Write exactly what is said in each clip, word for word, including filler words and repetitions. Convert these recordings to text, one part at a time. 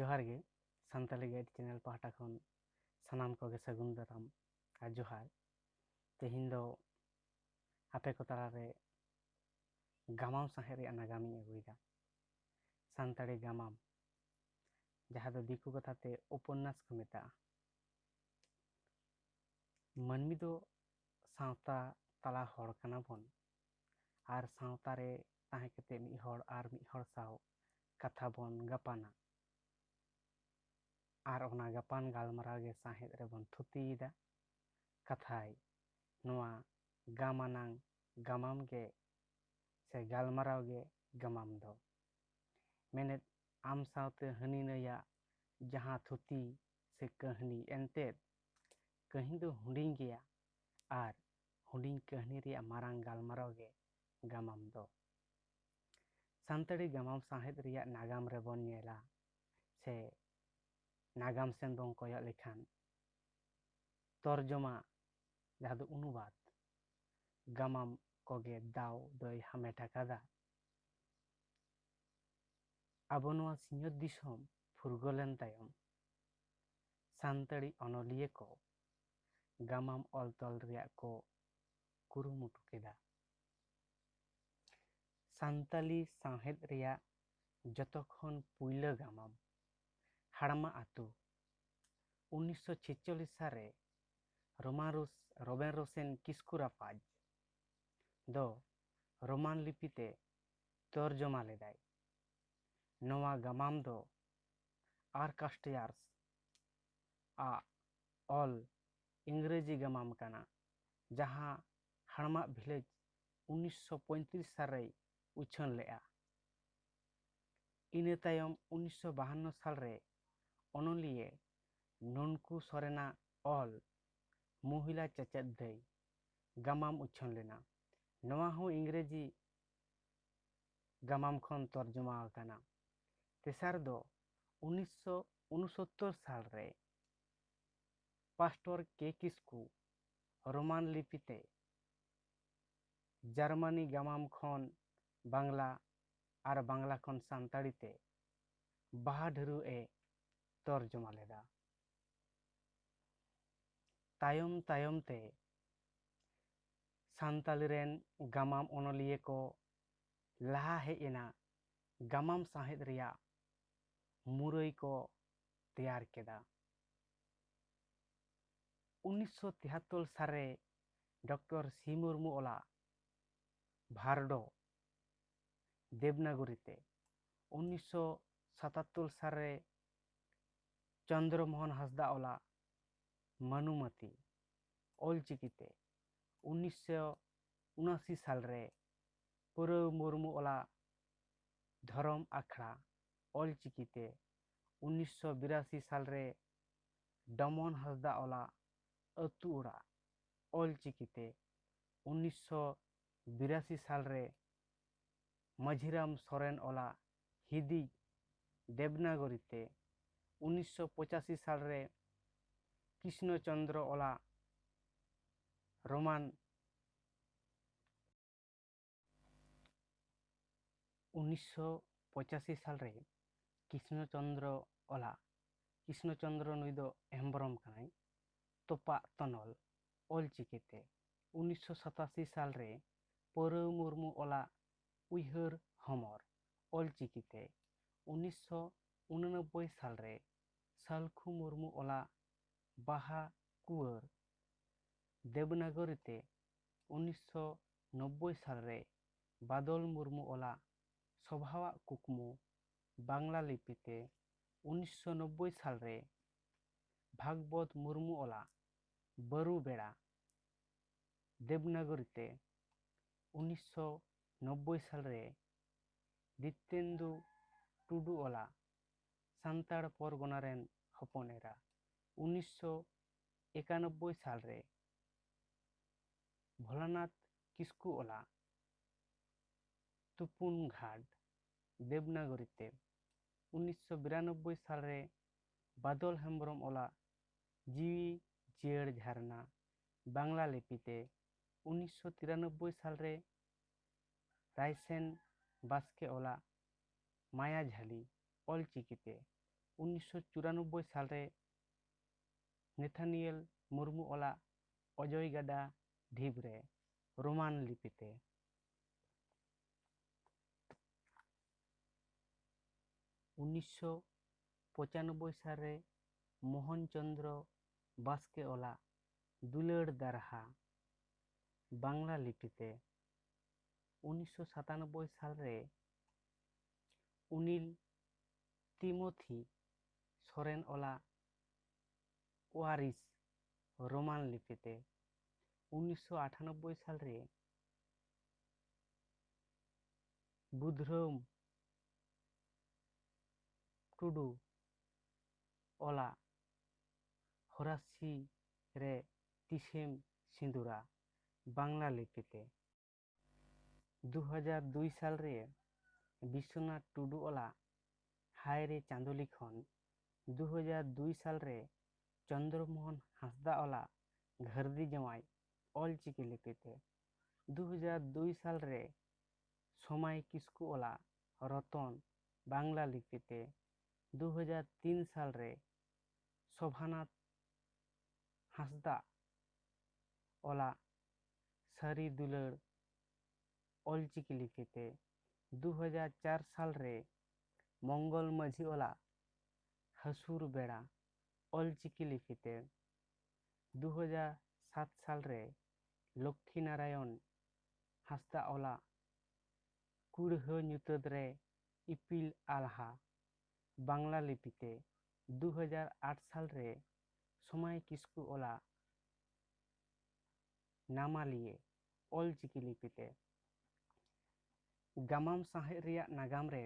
ᱡᱚᱦᱟᱨ ᱜᱮ, Santali guide channel ᱯᱟᱦᱴᱟ ᱠᱷᱚᱱ ᱥᱟᱱᱟᱢ ᱠᱚᱜᱮ ᱥᱟᱹᱜᱩᱱ ᱫᱟᱨᱟᱢ ᱟᱨ ᱡᱚᱦᱟᱨ᱾ ᱛᱮᱦᱮᱧ ᱫᱚ ᱟᱯᱮ ᱠᱚ ᱛᱟᱞᱟᱨᱮ ᱜᱟᱢᱟᱢ ᱥᱟᱶᱦᱮᱫ ᱨᱮᱭᱟᱜ ᱱᱟᱜᱟᱢ ᱤᱧ ᱟᱹᱜᱩᱭᱮᱫᱟ᱾ ᱥᱟᱱᱛᱟᱲᱤ ᱜᱟᱢᱟᱢ, ᱡᱟᱦᱟᱸ ᱫᱚ ᱫᱤᱠᱩ ᱠᱟᱛᱷᱟ ᱛᱮ ᱩᱯᱚᱱᱱᱟᱥ ᱠᱚ ᱢᱮᱛᱟᱜᱼᱟ᱾ ᱢᱟᱹᱱᱢᱤ ᱫᱚ ᱥᱟᱶᱛᱟ ᱛᱟᱞᱟ ᱦᱚᱲ ᱠᱟᱱᱟ ᱵᱚᱱ ᱟᱨ ᱥᱟᱶᱛᱟ ᱨᱮ ᱛᱟᱦᱮᱸ ᱠᱟᱛᱮ ᱢᱤᱫ ᱦᱚᱲ ᱟᱨ ᱢᱤᱫ ᱦᱚᱲ ᱥᱟᱶ ᱠᱟᱛᱷᱟ ᱵᱚᱱ ᱜᱟᱯᱟᱱᱟ᱾ ᱟᱨ ᱚᱱᱟ ᱜᱟᱯᱟᱱ ᱜᱟᱞᱢᱟᱨᱟᱣ ᱜᱮ ᱥᱟᱶᱦᱮᱫ ᱨᱮᱵᱚᱱ ᱛᱷᱩᱛᱤᱭᱮᱫᱟ᱾ ᱠᱟᱛᱷᱟᱭ ᱱᱚᱣᱟ ᱜᱟᱢᱟᱱᱟᱝ ᱜᱟᱢᱟᱢ ᱜᱮ ᱥᱮ ᱜᱟᱞᱢᱟᱨᱟᱣ ᱜᱮ ᱜᱟᱢᱟᱢ ᱫᱚ᱾ ᱢᱮᱱᱮᱫ, ᱟᱢ ᱥᱟᱶᱛᱮ ᱦᱟᱹᱱᱤ ᱱᱟᱹᱭᱟᱜ ᱡᱟᱦᱟᱸ ᱛᱷᱩᱛᱤ ᱥᱮ ᱠᱟᱹᱦᱱᱤ, ᱮᱱᱛᱮᱫ ᱠᱟᱹᱦᱱᱤ ᱫᱚ ᱦᱩᱰᱤᱧ ᱜᱮᱭᱟ ᱟᱨ ᱦᱩᱰᱤᱧ ᱠᱟᱹᱦᱱᱤ ᱨᱮᱭᱟᱜ ᱢᱟᱨᱟᱝ ᱜᱟᱞᱢᱟᱨᱟᱣ ᱜᱮ ᱜᱟᱢᱟᱢ ᱫᱚ᱾ ᱥᱟᱱᱛᱟᱲᱤ ᱜᱟᱢᱟᱢ ᱥᱟᱶᱦᱮᱫ ᱨᱮᱭᱟᱜ ᱱᱟᱜᱟᱢ ᱨᱮᱵᱚᱱ ᱧᱮᱞᱟ ᱥᱮ ᱱᱟᱜᱟᱢ ᱥᱮᱱ ᱵᱚᱱ ᱠᱚᱭᱚᱜ ᱞᱮᱠᱷᱟᱱ, ᱛᱚᱨᱡᱚᱢᱟ, ᱡᱟᱦᱟᱸ ᱫᱚ ᱚᱱᱩᱵᱟᱫ, ᱜᱟᱢᱟᱢ ᱠᱚᱜᱮ ᱫᱟᱣ ᱫᱚᱭ ᱦᱟᱢᱮᱴ ᱟᱠᱟᱫᱟ᱾ ᱟᱵᱚ ᱱᱚᱣᱟ ᱥᱤᱧᱚᱛ ᱫᱤᱥᱚᱢ ᱯᱷᱩᱨᱜᱟᱹᱞ ᱮᱱ ᱛᱟᱭᱚᱢ, ᱥᱟᱱᱛᱟᱲᱤ ᱚᱱᱚᱞᱤᱭᱟᱹ ᱠᱚ ᱜᱟᱢᱟᱢ ᱚᱞ ᱛᱚᱞ ᱨᱮᱭᱟᱜ ᱠᱚ ᱠᱩᱨᱩᱢᱩᱴᱩ ᱠᱮᱫᱟ᱾ ᱥᱟᱱᱛᱟᱞᱤ ᱥᱟᱶᱦᱮᱫ ᱨᱮᱭᱟᱜ ᱡᱚᱛᱚ ᱠᱷᱚᱱ ᱯᱩᱭᱞᱟᱹ ᱜᱟᱢᱟᱢ ᱦᱟᱲᱢᱟ ᱟᱹᱛᱩ, ᱩᱱᱤᱥᱥᱚ ᱪᱷᱮᱪᱪᱚᱞᱞᱤᱥ ᱥᱟᱞ ᱨᱮ ᱨᱳᱢᱟᱱ ᱨᱳᱥ-, ᱨᱚᱵᱮᱱ ᱨᱳᱥᱮᱱ ᱠᱤᱥᱠᱩ ᱨᱟᱯᱟᱡᱽ ᱫᱚ ᱨᱳᱢᱟᱱ ᱞᱤᱯᱤ ᱛᱮ ᱛᱚᱨᱡᱚᱢᱟ ᱞᱮᱫᱟᱭ᱾ ᱱᱚᱣᱟ ᱜᱟᱢᱟᱢ ᱫᱚ ᱟᱨᱠᱟᱥᱴᱤᱭᱟᱨᱥ ᱟᱜ ᱚᱞ ᱤᱝᱨᱮᱡᱤ ᱜᱟᱢᱟᱢ ᱠᱟᱱᱟ, ᱡᱟᱦᱟᱸ ᱦᱟᱲᱢᱟᱜ ᱵᱷᱤᱞᱮᱡᱽ ᱩᱱᱤᱥᱥᱚ ᱯᱚᱸᱭᱛᱨᱤᱥ ᱥᱟᱞ ᱨᱮᱭ ᱩᱪᱷᱟᱹᱱ ᱞᱮᱫᱼᱟ᱾ ᱤᱱᱟᱹ ᱛᱟᱭᱚᱢ ᱩᱱᱤᱥᱥᱚ ᱵᱟᱦᱟᱱᱱᱚ ᱥᱟᱞ ᱨᱮ ᱚᱱᱚᱞᱤᱭᱟᱹ ᱱᱩᱱᱠᱩ ᱥᱚᱨᱮᱱᱟᱜ ᱚᱞ ᱢᱚᱦᱤᱞᱟ ᱪᱮᱪᱮᱫ ᱫᱟᱹᱭ ᱜᱟᱢᱟᱢ ᱩᱪᱷᱟᱹᱱ ᱞᱮᱱᱟ᱾ ᱱᱚᱣᱟ ᱦᱚᱸ ᱤᱝᱨᱮᱡᱤ ᱜᱟᱢᱟᱢ ᱠᱷᱚᱱ ᱛᱚᱨᱡᱚᱢᱟ ᱟᱠᱟᱱᱟ᱾ ᱛᱮᱥᱟᱨ ᱫᱚ ᱩᱱᱤᱥᱥᱚ ᱩᱱᱩᱥᱚᱛᱛᱚᱨ ᱥᱟᱞ ᱨᱮ ᱯᱟᱥᱴᱚᱨ ᱠᱮ ᱠᱤᱥᱠᱩ ᱨᱳᱢᱟᱱ ᱞᱤᱯᱤ ᱛᱮ ᱡᱟᱨᱢᱟᱱᱤ ᱜᱟᱢᱟᱢ ᱠᱷᱚᱱ ᱵᱟᱝᱞᱟ ᱟᱨ ᱵᱟᱝᱞᱟ ᱠᱷᱚᱱ ᱥᱟᱱᱛᱟᱲᱤ ᱛᱮ ᱵᱟᱦᱟ ᱰᱷᱟᱹᱨᱩ ᱮ ᱛᱚᱨᱡᱚᱢᱟ ᱞᱮᱫᱟ᱾ ᱛᱟᱭᱚᱢ ᱛᱟᱭᱚᱢ ᱛᱮ ᱥᱟᱱᱛᱟᱞᱤ ᱨᱮᱱ ᱜᱟᱢᱟᱢ ᱚᱱᱚᱞᱤᱭᱟᱹ ᱠᱚ ᱞᱟᱦᱟ ᱦᱮᱡ ᱮᱱᱟ, ᱜᱟᱢᱟᱢ ᱥᱟᱶᱦᱮᱫ ᱨᱮᱭᱟᱜ ᱢᱩᱨᱟᱹᱭ ᱠᱚ ᱛᱮᱭᱟᱨ ᱠᱮᱫᱟ᱾ ᱩᱱᱤᱥᱥᱚ ᱛᱤᱦᱟᱛᱛᱳᱨ ᱥᱟᱞ ᱨᱮ ᱰᱚᱠᱴᱚᱨ ᱥᱤ ᱢᱩᱨᱢᱩ ᱚᱞᱟᱜ ᱵᱷᱟᱨᱰᱳ ᱫᱮᱵᱽᱱᱟᱜᱚᱨᱤ ᱛᱮ, ᱩᱱᱤᱥᱥᱚ ᱥᱟᱛᱟᱛᱛᱳᱨ ᱥᱟᱞ ᱨᱮ ᱪᱚᱱᱫᱨᱚ ᱢᱳᱦᱚᱱ ᱦᱟᱸᱥᱫᱟ ᱚᱞᱟᱜ ᱢᱟᱱᱩᱢᱟᱛᱤ ᱚᱞᱪᱤᱠᱤ ᱛᱮ, ᱩᱱᱤᱥᱥᱚ ᱩᱱᱟᱥᱤ ᱥᱟᱞ ᱨᱮ ᱯᱩᱨᱟᱹᱣ ᱢᱩᱨᱢᱩ ᱚᱞᱟᱜ ᱫᱷᱚᱨᱚᱢ ᱟᱠᱷᱲᱟ ᱚᱞᱪᱤᱠᱤ ᱛᱮ, ᱩᱱᱤᱥᱥᱚ ᱵᱤᱨᱟᱥᱤ ᱥᱟᱞ ᱨᱮ ᱰᱚᱢᱚᱱ ᱦᱟᱸᱥᱫᱟ ᱚᱞᱟᱜ ᱟᱹᱛᱩ ᱚᱲᱟᱜ ᱚᱞᱪᱤᱠᱤ ᱛᱮ, ᱩᱱᱤᱥᱥᱚ ᱵᱤᱨᱟᱥᱤ ᱥᱟᱞ ᱨᱮ ᱢᱟᱹᱡᱷᱤᱨᱟᱢ ᱥᱚᱨᱮᱱ ᱚᱞᱟᱜ ᱦᱤᱫᱤᱡ ᱫᱮᱵᱽᱱᱟᱜᱚᱨᱤ ᱛᱮ, ᱩᱱᱤᱥᱥᱚ ᱯᱚᱸᱪᱟᱥᱤ ᱥᱟᱞ ᱨᱮ ᱠᱨᱤᱥᱱᱚ ᱪᱚᱱᱫᱨᱚ ᱚᱞᱟᱜ ᱨᱳᱢᱟᱱ ᱩᱱᱤᱥᱥᱚ ᱯᱚᱸᱪᱟᱥᱤ ᱥᱟᱞ ᱨᱮ ᱠᱨᱤᱥᱱᱚ ᱪᱚᱱᱫᱨᱚ ᱚᱞᱟᱜ, ᱠᱨᱤᱥᱱᱚ ᱪᱚᱱᱫᱨᱚ ᱱᱩᱭ ᱫᱚ ᱦᱮᱢᱵᱨᱚᱢ ᱠᱟᱱᱟᱭ, ᱛᱚᱯᱟᱜ ᱛᱚᱱᱚᱞ ᱚᱞᱪᱤᱠᱤ ᱛᱮ, ᱩᱱᱤᱥᱥᱚ ᱥᱟᱛᱟᱥᱤ ᱥᱟᱞ ᱨᱮ ᱯᱟᱹᱨᱟᱹᱣ ᱢᱩᱨᱢᱩ ᱚᱞᱟᱜ ᱩᱭᱦᱟᱹᱨ ᱦᱚᱢᱚᱨ ᱚᱞᱪᱤᱠᱤ ᱛᱮ, ᱩᱱᱤᱥᱥᱚ ᱩᱱᱟᱱᱚᱵᱵᱳᱭ ᱥᱟᱞ ᱨᱮ ᱥᱟᱞᱠᱷᱩ ᱢᱩᱨᱢᱩ ᱚᱞᱟᱜ ᱵᱟᱦᱟ ᱠᱩᱣᱟᱹᱨ ᱫᱮᱵᱽᱱᱟᱜᱚᱨᱤ ᱛᱮ, ᱩᱱᱤᱥᱥᱚ ᱱᱚᱵᱵᱳᱭ ᱥᱟᱞ ᱨᱮ ᱵᱟᱫᱚᱞ ᱢᱩᱨᱢᱩ ᱚᱞᱟᱜ ᱥᱚᱵᱷᱟᱣᱟᱜ ᱠᱩᱠᱢᱩ ᱵᱟᱝᱞᱟ ᱞᱤᱯᱤ ᱛᱮ, ᱩᱱᱤᱥᱥᱚ ᱱᱚᱵᱵᱳᱭ ᱥᱟᱞ ᱨᱮ ᱵᱷᱟᱜᱽᱵᱚᱛ ᱢᱩᱨᱢᱩ ᱚᱞᱟᱜ ᱵᱟᱹᱨᱩ ᱵᱮᱲᱟ ᱫᱮᱵᱽᱱᱟᱜᱚᱨᱤ ᱛᱮ, ᱩᱱᱤᱥᱥᱚ ᱱᱚᱵᱵᱳᱭ ᱥᱟᱞ ᱨᱮ ᱫᱤᱛᱛᱮᱱᱫᱩ ᱴᱩᱰᱩ ᱚᱞᱟᱜ ᱥᱟᱱᱛᱟᱲ ᱯᱚᱨᱜᱚᱱᱟ ᱨᱮᱱ ᱦᱚᱯᱚᱱ ᱮᱨᱟ, ᱩᱱᱤᱥᱥᱚ ᱮᱠᱟᱱᱚᱵᱵᱳᱭ ᱥᱟᱞ ᱨᱮ ᱵᱷᱳᱞᱟᱱᱟᱛᱷ ᱠᱤᱥᱠᱩ ᱚᱞᱟᱜ ᱛᱩᱯᱩᱱ ᱜᱷᱟᱴ ᱫᱮᱵᱽᱱᱟᱜᱚᱨᱤ ᱛᱮ, ᱩᱱᱤᱥᱥᱚ ᱵᱤᱨᱟᱱᱚᱵᱵᱳᱭ ᱥᱟᱞ ᱨᱮ ᱵᱟᱫᱚᱞ ᱦᱮᱢᱵᱨᱚᱢ ᱚᱞᱟᱜ ᱡᱤᱣᱤ ᱡᱤᱭᱟᱹᱲ ᱡᱷᱟᱨᱱᱟ ᱵᱟᱝᱞᱟ ᱞᱤᱯᱤ ᱛᱮ, ᱩᱱᱤᱥᱥᱚ ᱛᱤᱨᱟᱱᱚᱵᱵᱳᱭ ᱥᱟᱞ ᱨᱮ ᱨᱟᱭᱥᱮᱱ ᱵᱟᱥᱠᱮ ᱚᱞᱟᱜ ᱢᱟᱭᱟ ᱡᱷᱟᱹᱞᱤ ᱚᱞᱪᱤᱠᱤᱛᱮ᱾ ᱩᱱᱤᱥᱥᱚ ᱪᱩᱨᱟᱱᱚᱵᱵᱳᱭ ᱥᱟᱞᱨᱮ ᱱᱮᱛᱷᱟᱱᱤᱭᱮᱞ ᱢᱩᱨᱢᱩ ᱚᱞᱟᱜ ᱚᱡᱚᱭ ᱜᱟᱰᱟ ᱰᱷᱤᱯ ᱨᱮ ᱨᱳᱢᱟᱱ ᱞᱤᱯᱤᱛᱮ᱾ ᱩᱱᱤᱥᱥᱚ ᱯᱚᱸᱪᱟᱱᱚᱵᱵᱳᱭ ᱥᱟᱞᱨᱮ ᱢᱳᱦᱚᱱ ᱪᱚᱸᱫᱽᱨᱚ ᱵᱟᱥᱠᱮ ᱚᱞᱟᱜ ᱫᱩᱞᱟᱹᱲ ᱫᱟᱨᱦᱟ ᱵᱟᱝᱞᱟ ᱞᱤᱯᱤᱛᱮ᱾ ᱩᱱᱤᱥᱥᱚ ᱥᱟᱛᱟᱱᱚᱵᱵᱳᱭ ᱥᱟᱞᱨᱮ ᱩᱱᱤᱞ ᱛᱤᱢᱳᱛᱷᱤ ᱥᱚᱨᱮᱱ ᱚᱞᱟᱜ ᱳᱣᱟᱨᱤᱥ ᱨᱳᱢᱟᱱ ᱞᱤᱯᱤᱛᱮ᱾ ᱩᱱᱤᱥᱥᱚ ᱟᱴᱷᱟᱱᱚᱵᱵᱳᱭ ᱥᱟᱞᱨᱮ ᱵᱩᱫᱷᱨᱟᱢ ᱴᱩᱰᱩ ᱚᱞᱟᱜ ᱦᱚᱨᱟᱥᱤ ᱨᱮ ᱛᱤᱥᱮᱢ ᱥᱤᱸᱫᱩᱨᱟ ᱵᱟᱝᱞᱟ ᱞᱤᱯᱤᱛᱮ᱾ ᱫᱩ ᱦᱟᱡᱟᱨ ᱫᱩᱭ ᱥᱟᱞᱨᱮ ᱵᱤᱥᱥᱚᱱᱟᱛᱷ ᱴᱩᱰᱩ ᱚᱞᱟᱜ ᱦᱟᱭ ᱨᱮ ᱪᱟᱸᱫᱳ ᱞᱤᱠᱷᱚᱱ᱾ ᱫᱩ ᱦᱟᱡᱟᱨ ᱫᱩᱭ ᱥᱟᱞᱨᱮ ᱪᱚᱱᱫᱨᱚ ᱢᱳᱦᱚᱱ ᱦᱟᱸᱥᱫᱟ ᱚᱞᱟᱜ ᱜᱷᱟᱹᱨᱫᱤ ᱡᱟᱶᱟᱭ ᱚᱞᱪᱤᱠᱤ ᱞᱤᱯᱤᱛᱮ᱾ ᱫᱩ ᱦᱟᱡᱟᱨ ᱫᱩᱭ ᱥᱟᱞᱨᱮ ᱥᱚᱢᱟᱭ ᱠᱤᱥᱠᱩ ᱚᱞᱟᱜ ᱨᱚᱛᱚᱱ ᱵᱟᱝᱞᱟ ᱞᱤᱯᱤᱛᱮ᱾ ᱫᱩ ᱦᱟᱡᱟᱨ ᱛᱤᱱ ᱥᱟᱞᱨᱮ ᱥᱳᱵᱷᱟᱱᱟᱛᱷ ᱦᱟᱸᱥᱫᱟ ᱚᱞᱟᱜ ᱥᱟᱹᱨᱤ ᱫᱩᱞᱟᱹᱲ ᱚᱞᱪᱤᱠᱤ ᱞᱤᱯᱤᱛᱮ᱾ ᱫᱩ ᱦᱟᱡᱟᱨ ᱪᱟᱨ ᱥᱟᱞᱨᱮ ᱢᱚᱝᱜᱚᱞ ᱢᱟᱹᱡᱷᱤ ᱚᱞᱟᱜ ᱦᱟᱹᱥᱩᱨ ᱵᱮᱲᱟ ᱚᱞᱪᱤᱠᱤ ᱞᱤᱯᱤᱛᱮ᱾ ᱫᱩ ᱦᱟᱡᱟᱨ ᱥᱟᱛ ᱥᱟᱞᱨᱮ ᱞᱚᱠᱠᱷᱤ ᱱᱟᱨᱟᱭᱚᱱ ᱦᱟᱸᱥᱫᱟ ᱚᱞᱟᱜ ᱠᱩᱲᱦᱟᱹ ᱧᱩᱛᱟᱹᱛ ᱨᱮ ᱤᱯᱤᱞ ᱟᱞᱦᱟ ᱵᱟᱝᱞᱟ ᱞᱤᱯᱤᱛᱮ᱾ ᱫᱩ ᱦᱟᱡᱟᱨ ᱟᱴ ᱥᱟᱞᱨᱮ ᱥᱚᱢᱟᱭ ᱠᱤᱥᱠᱩ ᱚᱞᱟᱜ ᱱᱟᱢᱟᱞᱤᱭᱟᱹ ᱚᱞᱪᱤᱠᱤ ᱞᱤᱯᱤᱛᱮ᱾ ᱜᱟᱢᱟᱢ ᱥᱟᱶᱦᱮᱫ ᱨᱮᱭᱟᱜ ᱱᱟᱜᱟᱢ ᱨᱮ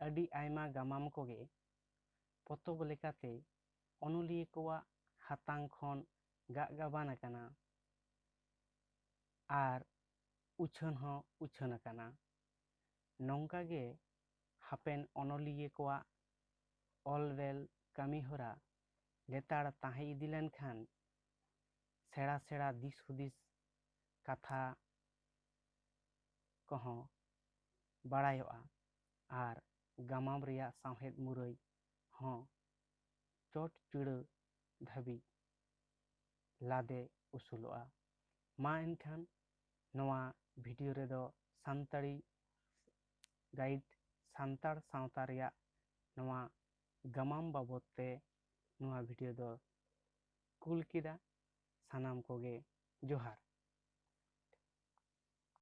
ᱟᱹᱰᱤ ᱟᱭᱢᱟ ᱜᱟᱢᱟᱢ ᱠᱚᱜᱮ ᱯᱚᱛᱚᱵ ᱞᱮᱠᱟᱛᱮ ᱚᱱᱚᱞᱤᱭᱟᱹ ᱠᱚᱣᱟᱜ ᱦᱟᱛᱟᱝ ᱠᱷᱚᱱ ᱜᱟᱜ ᱜᱟᱵᱟᱱ ᱟᱠᱟᱱᱟ ᱟᱨ ᱩᱪᱷᱟᱹᱱ ᱦᱚᱸ ᱩᱪᱷᱟᱹᱱ ᱟᱠᱟᱱᱟ᱾ ᱱᱚᱝᱠᱟ ᱜᱮ ᱦᱟᱯᱮᱱ ᱚᱱᱚᱞᱤᱭᱟᱹ ᱠᱚᱣᱟᱜ ᱚᱞ ᱵᱮᱞ ᱠᱟᱹᱢᱤ ᱦᱚᱨᱟ ᱞᱮᱛᱟᱲ ᱛᱟᱦᱮᱸ ᱤᱫᱤ ᱞᱮᱱᱠᱷᱟᱱ ᱥᱮᱬᱟ ᱥᱮᱬᱟ ᱫᱤᱥ ᱦᱩᱫᱤᱥ ᱠᱟᱛᱷᱟ ᱠᱚᱦᱚᱸ ᱵᱟᱲᱟᱭᱚᱜᱼᱟ ᱟᱨ ᱜᱟᱢᱟᱢ ᱨᱮᱭᱟᱜ ᱥᱟᱶᱦᱮᱫ ᱢᱩᱨᱟᱹᱭ ᱦᱚᱸ ᱪᱚᱴ ᱪᱩᱲᱟᱹ ᱫᱷᱟᱹᱵᱤᱡ ᱞᱟᱫᱮ ᱩᱥᱩᱞᱚᱜᱼᱟ᱾ ᱢᱟ ᱮᱱᱠᱷᱟᱱ ᱱᱚᱣᱟ ᱵᱷᱤᱰᱤᱭᱳ ᱨᱮᱫᱚ ᱥᱟᱱᱛᱟᱲᱤ ᱜᱟᱭᱤᱰ, ᱥᱟᱱᱛᱟᱲ ᱥᱟᱶᱛᱟ ᱨᱮᱭᱟᱜ ᱱᱚᱣᱟ ᱜᱟᱢᱟᱢ ᱵᱟᱵᱚᱫ ᱛᱮ ᱱᱚᱣᱟ ᱵᱷᱤᱰᱤᱭᱳ ᱫᱚ ᱠᱩᱞ ᱠᱮᱫᱟ᱾ ᱥᱟᱱᱟᱢ ᱠᱚᱜᱮ ᱡᱚᱦᱟᱨ᱾